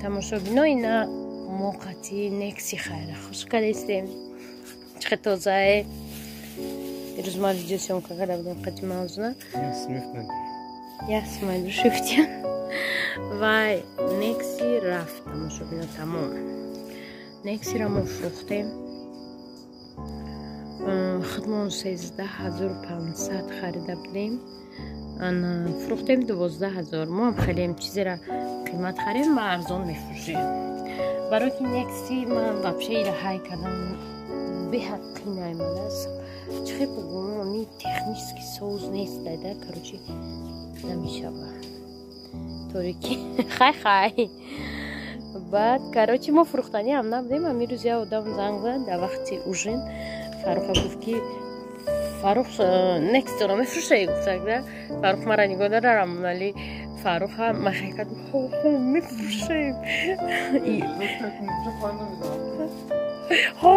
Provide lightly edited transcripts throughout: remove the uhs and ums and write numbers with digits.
Тамошобино, ина мо қатъи Некси хайра хуш кардистем. Чӣ тозае. Ирӯз ма видеосъёмка карда будем қати мавзуна. Ясмай душифтя. Вай Некси рафт, тамошобино, тамом. Нексиро мо фурӯхтем. Худмон 13 500 харида будем. Ана фурӯхтем 12 000. Мо ҳам хелем чизеро қимат харем ва арзон мефурӯшем. Барои ки Некси ман вообще ира ҳай кардам, беҳад қинаймадааст. Чӣ хел бугум, ами технически соз нест дада, короче, намешава. Торики хай хай. Баъд, короче, мо фурӯхтанӣ ҳам набудем. Ами рӯз як одам занг зад дар вақти ужин. Фаруха гуфт, ки Фарух Нексиро мефурӯше, гуфтагда. Фарух мара нигоҳ дорам, вале Фаруха махай кард, хо мефурӯшем. Хо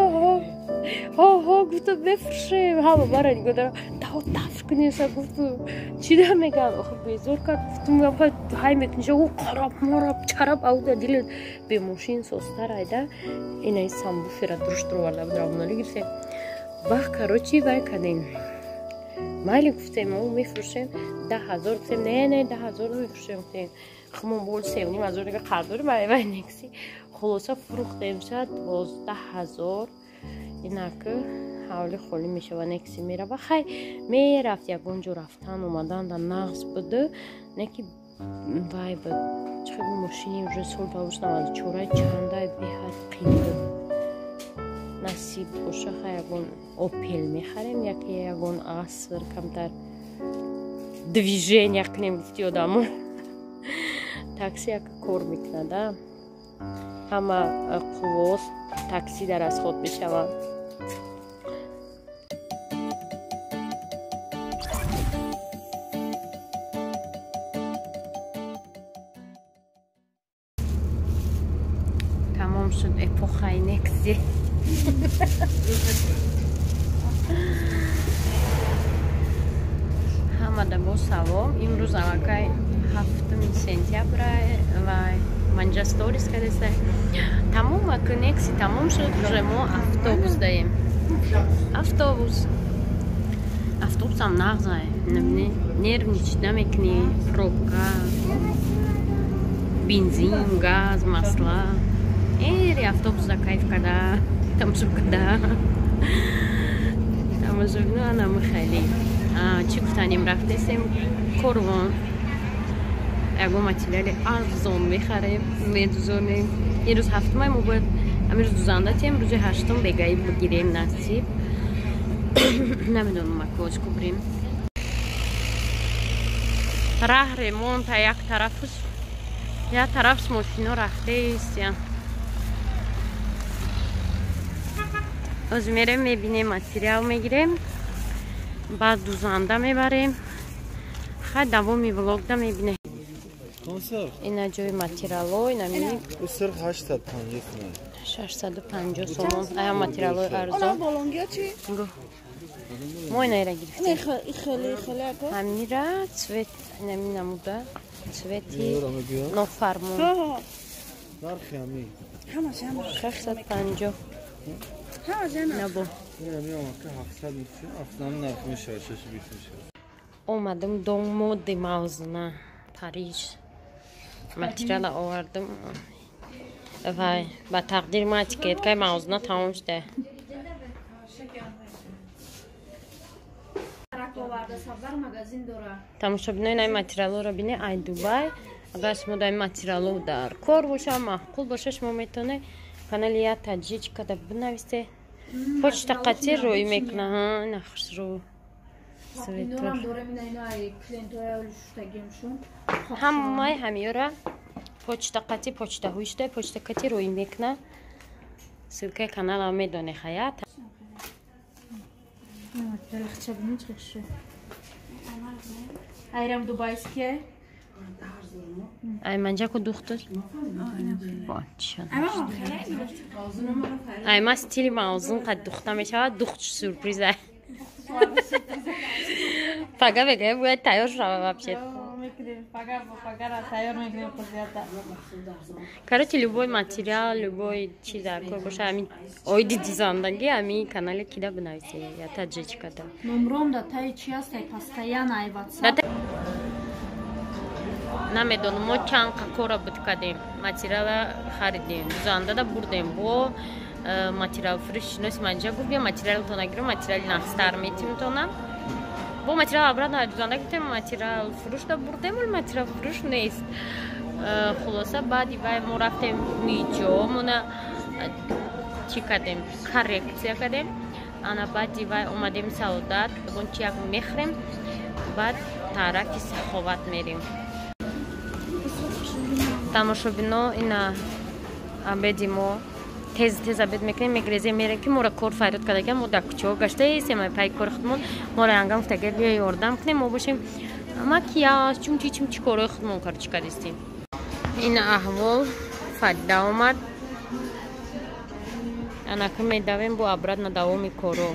хо хо гуфтам, мефурӯшем. Ҳама мара нигоҳ дорам. Тао таф кунеса гуфту. Чӣ да мегам? Охи безор кард, гуфтум ҳай мекунӣ, ӯ қараб мараб чараб ауда дилат бе мошин созтар айда. Инаи самбуфера дуруш дуроварда буд, равонали гирифтем. Бах, короче, вай кардем. Майли, гуфтем, мо мефурӯшем 10 000, гуфтем, не, не, 10 000 намефурӯшем, гуфтем. Хумон бол 3,5 ҳазор дига қарз дорем барои вай Некси. Хулоса, фурӯхтем шад 12 000. Инак ҳавли холӣ мешава, Некси мерава. Хай мерафт, ягон ҷо рафтан омадан да нағз буду, не ки вай буд. Чӣ хел мошини уже соли 1994 чандай беҳад қин буд. Насиб боша, хай ягон Опел мехарем, яке ягон аср камтар движения кунем, гуфти одамо. Такси яка кор мекунада, ҳама қуввоз такси дар расход мешаванд. Тамом шуд эпохаи Некси. Ҳамада бо салом. Имрӯз аллакай 7 сентябра ва манҷа сторис кардеса. Тамом, ака Некси тамом шуд, уже мо автобус даем. Автобус. Автобусам нағзай. Набини, нервничать намекунӣ, пробка, бензин, газ, масла. Эри автобуса кайф карда, тамошо карда. Тамошо анам хеле. Чӣ гуфтанем, рафтесем Корвон. Ягон материали арзон мехарем, медузонем. Ин рӯз ҳафтумай, мо бояд ҳамин рӯз дузанда тем, рӯзи ҳаштум бегаӣ бигирем, насиб. Намедонам, макоҷ кубрем. Раҳ ремонта, як тарафш, як тарафш мошино рафтест. Оз мерем, мебинем, материал мегирем, баъд дузанда мебарем. Хай, давоми влогда мебинем. Ина ҷои материало, ина мини. Сирх 850 сомон. 650 сомон. Ая материалои арзон. Мо инаира гирифтем. Ҳамира цвет, инами намуда цвети нофармон. Нархи ҳами. 650. Набо. 700 700 нарх мешавад, 620 мешавад. Омадам дом моди мавзуна Париж. Материала овардам. Вай, ба тақдири ман этикеткаи мавзуна тамом шуда. Тамошобинои, наи материалҳоро бине, ай Дубай. Агар шумо дар ин материалҳо дар кор боша, маъқул боша, шумо метавонед канали я таҷичкада бинависе. Почта қатӣ рӯй мекуна. Ина хушрӯ. Ҳамаи ҳамиёра почта қатӣ, почта ҳуишта, почта қатӣ рӯй мекуна. Ссылкаи каналам медоне, хаят. Айрам дубайские. Ай манҷаку духтур. Ай ма стили мавзун қад духта мешавад, духтш сюрприз. Пага бегая бояд тайёр шава вообще. Короче, любой материал, любой чиз дар кор боша, ами оиди дизандаги, ами канале кида бинависе, я таджичкада. Номром да тай чи ҳастай, постоянно ай WhatsApp. Намедонам, мо чанд кора буд кардем, материала харидем, дузандада бурдем, бо материал фурӯш шиноси манҷа гуфт, бия материалтон гирем, материали нахстар метимтона. Бо материал обратно дузанда гуфтем, материал фурӯшда бурдем, вале материал фурӯш нест. Хулоса, баъди вай мо рафтем миҷомона чӣ кардем, коррекция кардем. Ана баъди вай омадем Саодат, ягон чи як мехӯрем, баъд тарафи Саховат мерем. Тамошобино, ина обеди мо тез тез обед мекунем, мегрезем, мерем ки моро кор фарёд кардагиам, мо дар кӯчаҳо гаштаесем, пай кори худмон, моро янгам гуфтага биё ёрдам кунем, мо бошем макияж, чумчи чумчи корҳои худмон короче кардистем. Ин аҳвол Фарида омад. Анака медавем бо обратно давоми коро.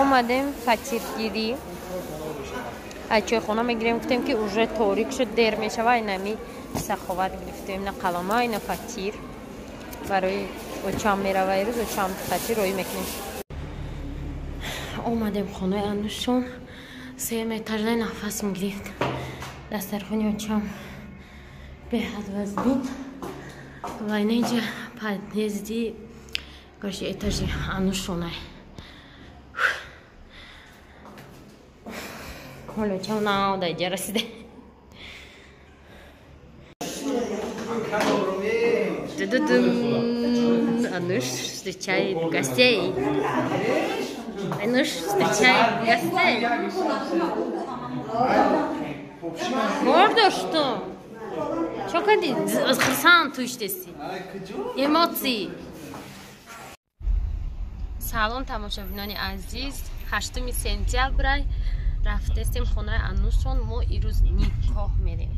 Омадем фатиргирӣ. Ай чойхона мегирем, гуфтем ки уже торик шуд, дер мешава, инами Саховат гирифтем, ина қалама, ина фатир. Барои очам мерава ирӯз, очам фатир роӣ мекунем. Омадем хонаи Анушон, сеюм этажда нафас мегирифт. Дастархони очам беҳад вазбин. Ва ина инҷа подъезди, короче, этажи Анушонай. Ҳоло очам нав дар инҷа расида. Ануш встречает гостей. Ануш встречает гостей. Гордо что? Чё кади? Хурсанд туштеси. Эмоции. Салом тамошобинони азиз. 8 сентябр рафтестем хонаи Анушон. Мо ирӯз никоҳ мерем.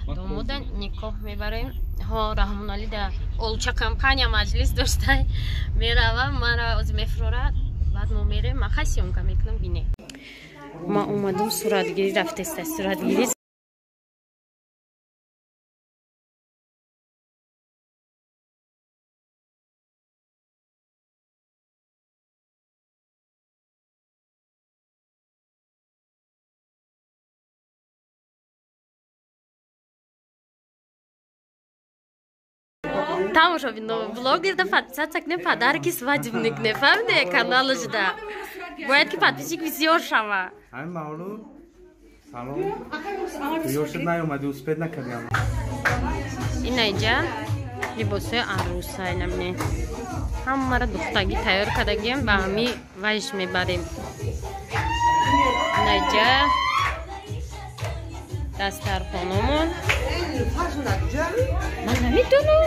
Домода никоҳ мебарем. Ҳо, Раҳмонали да олча компания маҷлис доштай мерава, мара оз мефурорад, баъд мо мерем, ман хай съёмка мекунам, бине. Ма омадам суратгирӣ рафтеста, суратгирӣ. Тамошобино, блогерда подписаться кне, подарки свадебный кне, фаҳмиде каналашда. Бояд ки подписчик бисёр шава. Ҳамин маълум. Салом. Ёр шуд наёмадӣ, успед накардиам. Ина иҷа либосҳои арӯса, инамне. Ҳамаро духтагӣ тайёр кардагием, ба ҳами вайш мебарем. Ина иҷа дастархономон. Ман намедонам.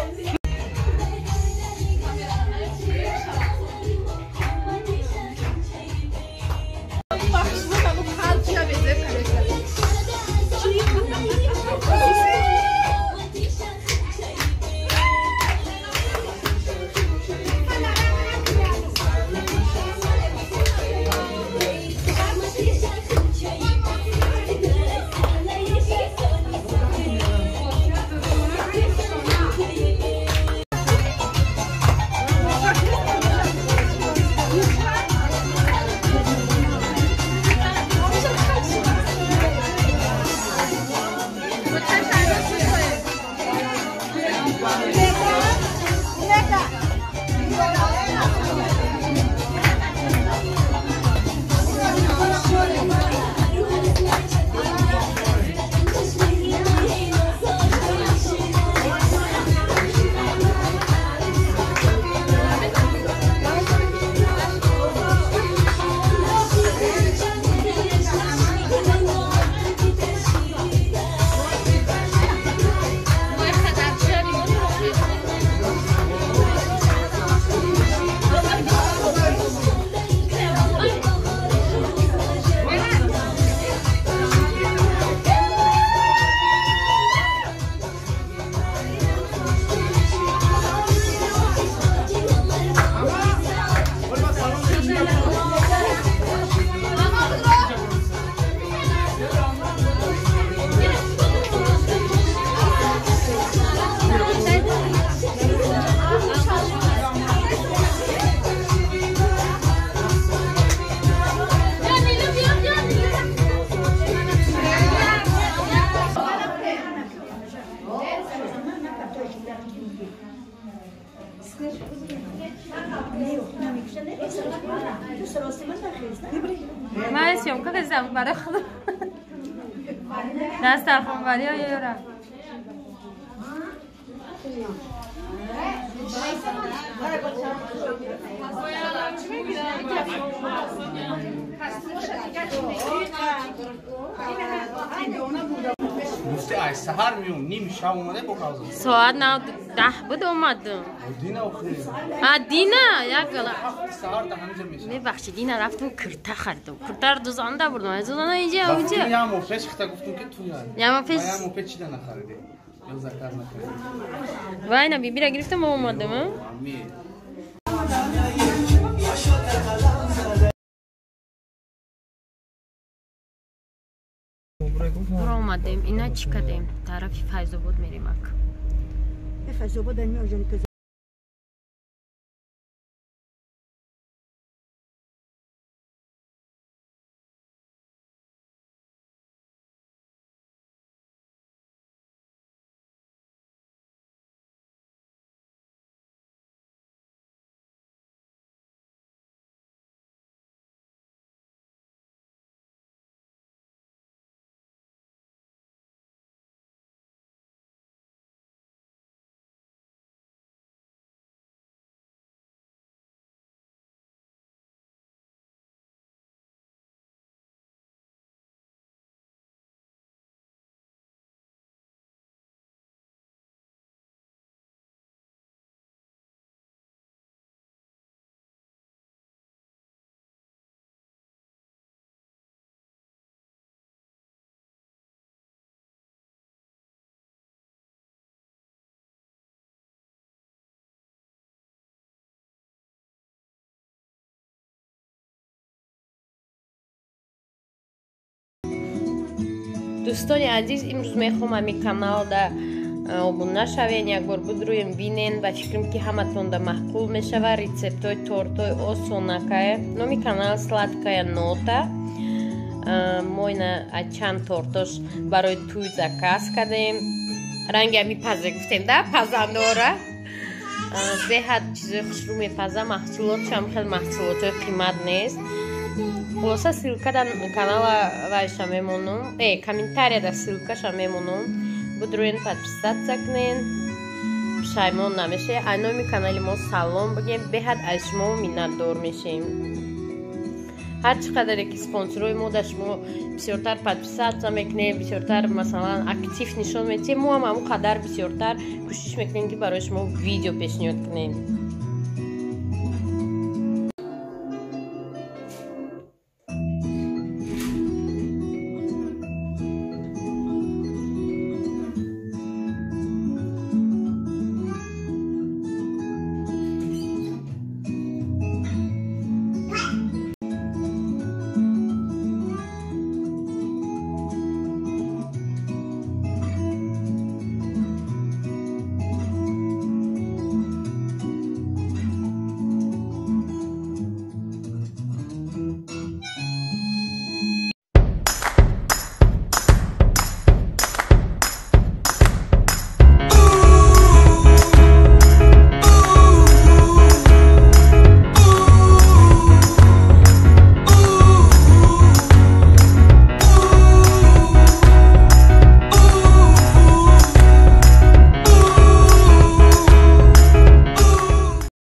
من съемка кардам барои худам. Дастархонбарӣ ё рафт. Гуфти ай саҳар миём, ним шаб омада бо кавза. Соат 10 буд омадам. Дина охир. А дина як гала. Саҳар да ҳаминҷа мешавад. Мебахши, дина рафтам кирта харидам. Киртаро дузанда бурдам. Аз дузанда инҷа онҷа. Як моҳ пеш хита гуфтум ки ту яр. Як моҳ пеш. Як моҳ пеш чида нахаридӣ? Ё заказ накардӣ? Вайна бибира гирифтам омадам. Омадем, ина чӣ кардем? Тарафи Файзобод мерем ак. Файзобод меоҷани. Дӯстони азиз, имрӯз мехоҳам ҳамин каналда обуна шавен, як бор бидурӯем бинен. Ба фикрам ки ҳаматонда маъқул мешава. Рецептҳои тортҳои осонакае. Номи канал Сладкая нота. Мо ина чанд тортош барои тӯй заказ кардем. Ранги ҳами пазе гуфтем да, пазандора. Беҳад чизои хушрӯ мепаза, маҳсулотшам хеле маҳсулотҳои қимат нест. Хулоса ссылка дар канала вайша мемонум, комментария дар ссылкаша мемонум. Бидурӯен подписаться кунен, пушаймон намешед. Ай номи канали мо салом бигем, беҳад аз шумо миннатдор мешем. Ҳар чӣ қадаре ки спонсорҳои мо дар шумо бисёртар подписаться мекунем, бисёртар масалан актив нишон медиҳем, мо ҳам ҳамон қадар бисёртар кӯшиш мекунем ки барои шумо видео пешниҳод кунем.